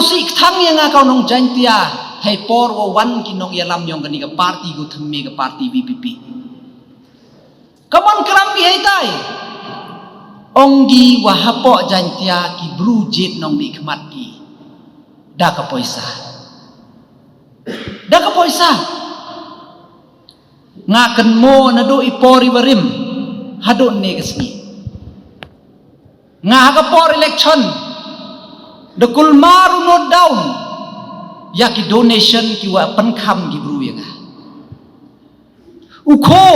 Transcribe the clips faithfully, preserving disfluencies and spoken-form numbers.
sih kthang ïa nga ka u nong Jaintia, hei por wa wan ki nongïalam yong kani ka party ko thymme ka party VPP. Ka mon kram ki hei tai. Ong ki wa hapoh Jaintia ki bru jied nongdih khmat ki da ka poisa. Da ka poisa. Nga kynmaw naduh i por i warim haduh ne ka sngi. Nga ha ka por election da kulmar u note down ïa ki donation ki wa pynkham ki bru ïa nga. U kho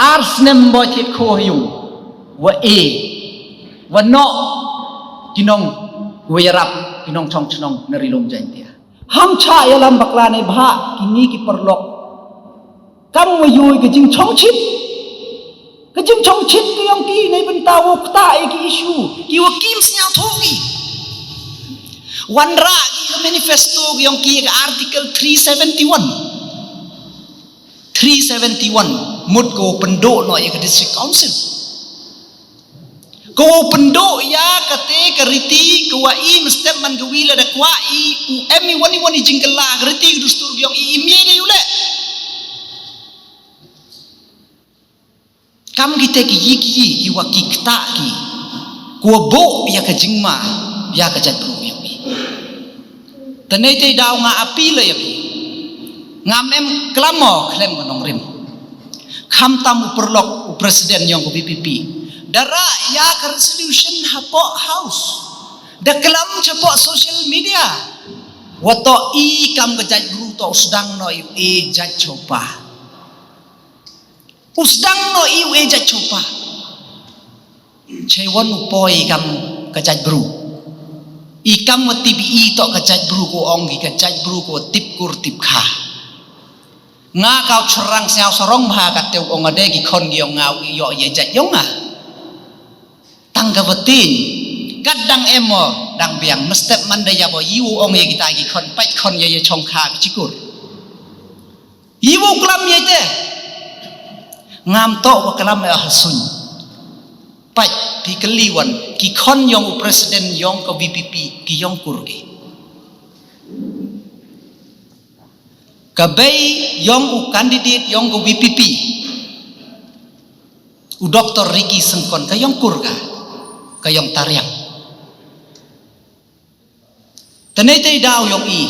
ar snem boi thied kho ha yung wa e wa noh ki nong wa ïarap ki nongchong chnong na ri lum Jaintia. Ham cha ïalam bakla ne bha kini ki paralok. Kam wa yoi ka jingchong chit. Ka jingchong chit ka yong ki ne bynta wa kta e ki issue ki wa kim sñiaw tho ki. Wan ra ki ka manifesto ka yong ki ka article three seventy one. Three seventy one mut ko pyndoh no ïa ka district council. Ko pyndoh ïa kate ka riti ko wa i mestep man ka wi la da kwah i u em i wan i wan i jingkylla ka riti ka dustur yong i im ye de u le. Kam kite ki yi ki yi ki wa ki kta ki ko boh ïa ka jingma ïa ka jait bru yong i. Tane te daw nga appeal ïa ki. Ngam em klam mo khlem ka nongrim. Khamtam u paralok u president yong ka VPP. Da ra ïa ka resolution hapoh house. Da klam chapoh social media. Wa to i kam ka jait bru to u sdang no i u e jait chopa. U sdang no i u e jait chopa. Chei wan u poi i kam ka jait bru. I kam wa tip i to ka jait bru ko ong ki ka jait bru ko tip kur tip kha. Nga ka u chyrang sñiaw sarong bha ka te u ong ade ki khon ki ong nga u ïoh ye jait yong nga. Tang ka wa tin. Kat dang em mo dang biang mestep man da ya bo i u ong ye kita ki khon pait khon ye ye chong kha ki chikur. Iwo klam ïa te. Ngam to wa klam ïa ha suñ. Pait phi kylli wan ki khon yong u president yong ka VPP ki yong kur ki. Ka bei yong u candidate yong ka VPP. U Doktor Ricky Syngkon ka yong kur ka. Ka yong tariang. Tane te daw yong i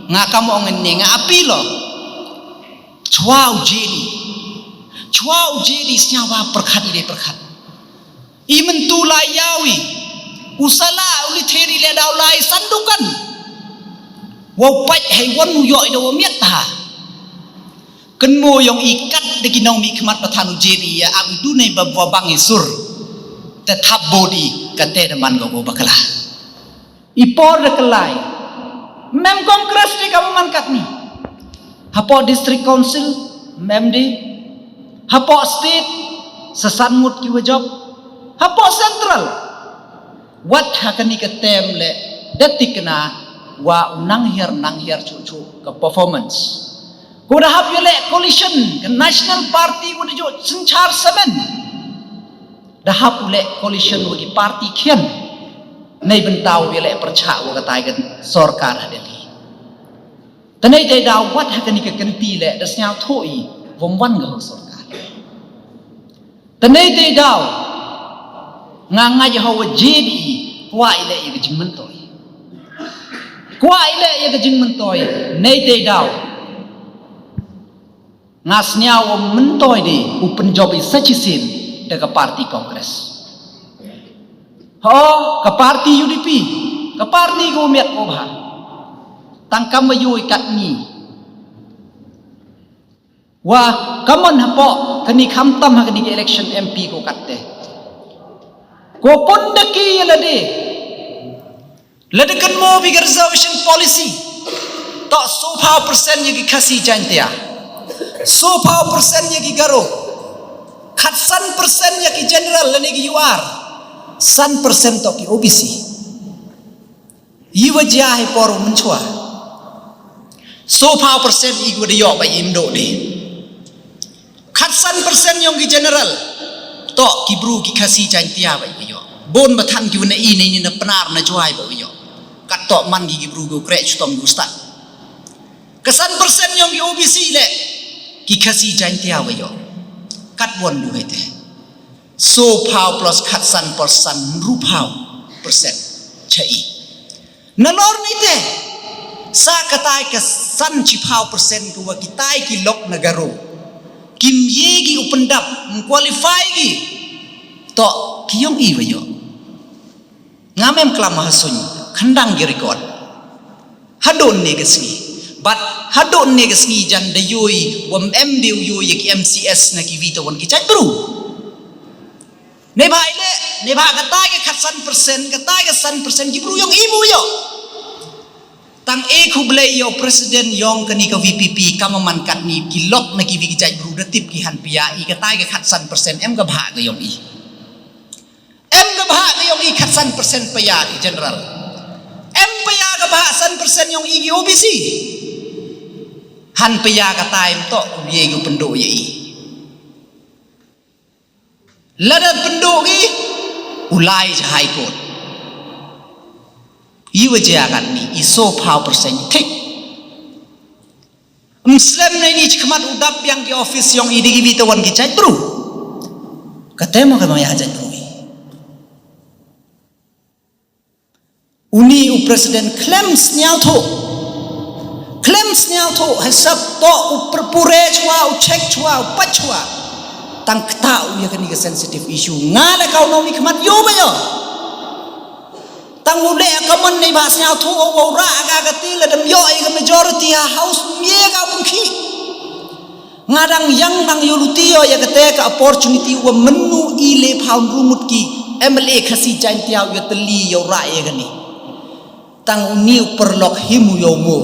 nga kam ong ne nga appeal lo. Chwa u jedi. Chwa u jedi sñiaw ba pyrkhat i de pyrkhat. I myntu la yaw i. U sala u li theri le daw lai sandukan. Wow pait hei wan u yoh i da wow miat ha. Kynmo yong i kat da ki nongmihkhmat ba than u jedi ïa ap i du nei ba wa bang i sur. Te thap bodi kate da man go go bakla. I por da kelai. Mem Congress te ka man katni. Hapoh District Council mem di. Hapoh State sa san ngut ki wa jop. Hapoh Central. Wat ha kani ka tem le da tikna wa u nang hiar nang hiar chuh chuh ka performance. Ko da hap ïa le coalition ka National Party ko da jooh synchar samen. Da hap u le coalition wa ki party khian. Nei bynta u ïa le pyrchah wa ka tai ka sorkar ha Delhi. Tane te daw wat ha kani ka kynti le da sñiaw tho i wom wan ga ho sorkar. Tane te daw nga nga ja ho wa jedi i kwah i le ïa ka jingmyntoi. Kwah i le ïa ka jingmyntoi. Nei te daw. Nga sñiaw wa myntoi de u pynjop i sa chisien da ka party Congress. Ho ka party UDP ka party ko miat ko bha. Tang kam wa yoi katni. Wa kamon hapoh kani khamtam ha kani ka election MP ko katte. Ko pun da ki la de. Lada kynmo bad ka reservation policy. Tok sophaw percent ïa ki Khasi Jaintia. Sophaw percent ïa ki Garo. Khatsan percent ïa ki general lane ki U R. San percent tok ki O B C. Iwa jia hi por mynchwa. Sophaw percent iwa da ïoh ba im do de. Khatsan percent yong ki general. Tok ki bru ki Khasi Jaintia ba iwa ïoh. Bon ba than ki wana i na ini na Pnar na Jowai ba iwa ïoh. Kat toh man ki ki bru ki u kreh chitom ki u stad. Ka san percent yong ki O B C leh ki Khasi Jaintia wa ïoh. Kat wan du hei te. Soo phaw plus khat san percent, hynru phaw percent. Cha i. Nalor ni te. Sa katai ka san chi phaw percent ka wa kitai ki lok na Garo. Kim ye ki u pyndap, ym qualify ki. Toh ki yong i wa ïoh. Ngam em klam ha suiñ, khyndang ki record. Hadon ne ka sngi. Bad hadon ne ka sngi jan da yoi, wam em de u yoi ya ki M C S na ki wi tawan ki jait bru. Ne bha ile, ne bha katai ka khat san percent, katai ka san percent ki bru yong i bu yo. Tang e khublei yo president yong kani ka V P P, kam man katni ki lok na ki wi ki jait bru da tip ki han pia i katai ka khat san percent em ka bha ka yong i. Em ka bha ka yong i khat san percent pia ki general. Em pia ka bha san percent yong i ki O B C. Han pia katai em toh u ye ki u pynduh ya i. Lada pynduh ki u lai cha High Court. I wa jia katni i soo phaw percent thik. Ym slem na ini chi khmat u dap biang ki office yong i da ki wi tawan ki jait bru. Kate mo ka ma ya jait bru i. Uni u president khlem sniawthuh. Khlem sniawthuh, hesap toh u pyrpure chwa, u check chwa, u pat chwa. Tang kata u ya kani ka sensitive issue. Nga da kau nong ni khmat yo ba yo. Tang u leh ka mon nei ba sniawthuh u ra ka ka ti la dem yo i ka majority ha house mie ka pun khi. Nga dang yang dang yo luti yo ya kate ka opportunity wa menu i le phaw hynru ngut ki M L A Khasi Jaintia ya teli yo ra ya kani. Tang uni u perlok him u yo mo.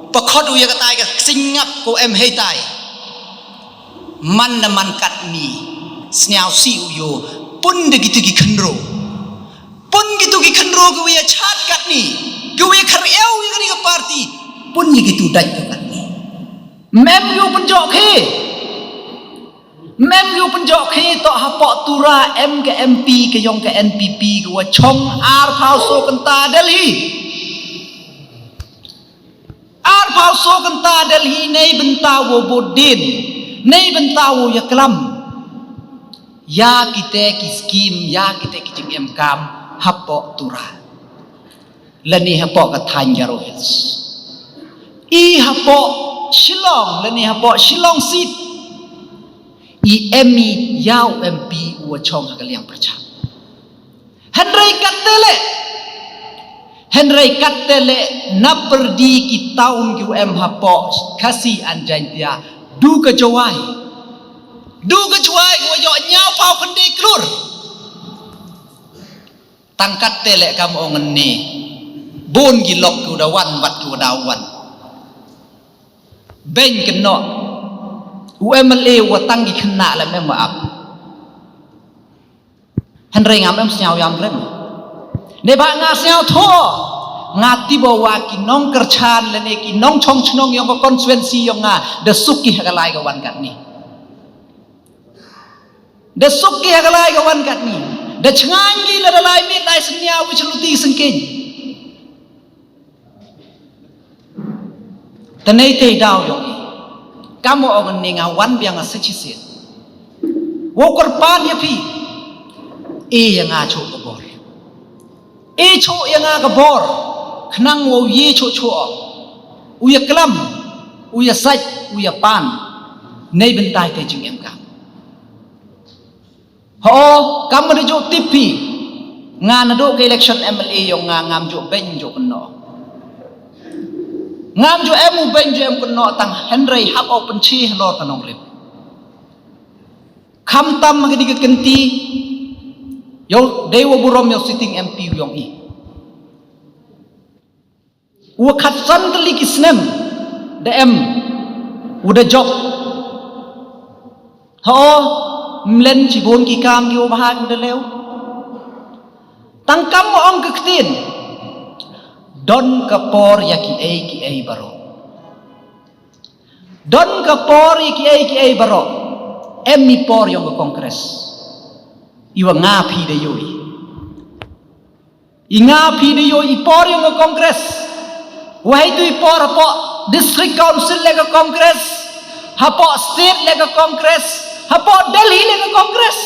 Pakhot u ya katai ka singap ko em hei tai. Man na man kat ni. Sniaw si u yo. Pun de gitu ki khenro. Pun gitu ki khenro ki wei chat kat ni. Ki wei kher eu ki ni ka party. Pun ye gitu dai kat ni. Mem yu pun jok he. Mem yu pun jok he to hapoh Tura em ke M P ke yong ke N P P ke wa chong ar phaw so kenta Delhi. Ar phaw so kenta Delhi nei benta wo bodin. Nei benta wo ya kelam. Ya kite ki skim, ya kite ki jingem kam, hapoh Tura. Lani hapoh ka Thanjaro Hills. I hapoh Shillong, lani hapoh Shillong seat. I em i ya u M P u wa chong ha ka liang pyrchah. Hynrei katte le. Hynrei katte le na pyrdi ki town ki u em hapoh Khasi an Jaintia. Du ka Jowai. Du ka Jowai u wa yo nyaw pau khynde klur. Tang katte le kam ong ni. Bun ki lok ki u da wan wat ki u da wan. Beng keno. U M L A u wa tang ki khynnah le mem wa ap. Hynrei ngam em sniaw yam rem. Ne ba nga sniaw tho. Nga tibo wa ki nong kerchan le ne ki nong chong chnong yong ka constituency yong nga. Da suk ki ha ka lai ka wan kat ni. Da suk ki ha ka lai ka wan kat ni. Da chngain ki la da lai mit lai sniaw wi chluti sengkeng. Tanei te daw yong i. Kam ong ni nga wan biang a sechi sit. Wo kor pan ya phi. E ya nga cho ka bor. E cho ya nga ka bor. Khnang wo ye cho cho. U ya klam. U ya sach. U ya pan. Nei bentai te jing em kam. Ho, kam da ju tipi. Nga na do ke election M L A yong nga ngam ju beng ju keno. Ngam ju em u beng ju em keno tang hynrei hap au penchi halor ka nong rip. Kham tam ma ka di ka kenti. Yo, dei wa burom yo sitting M P yong i. U khat san tylli ki snem da em u da jop. Ho, mlen chi bun ki kam ki u bha u da lew. Tang kam ong ka ktien. Don ka por ya ki ei ki ei baro. Don ka por ya ki ei ki ei baro. Em mi por yong ka Congress. Iwa nga phi da yoi. I nga phi da ïoh i por ïong ka Congress. Wahei tu i por hapoh District Council leh ka Congress, hapoh State leh ka Congress, hapoh Delhi leh ka Congress.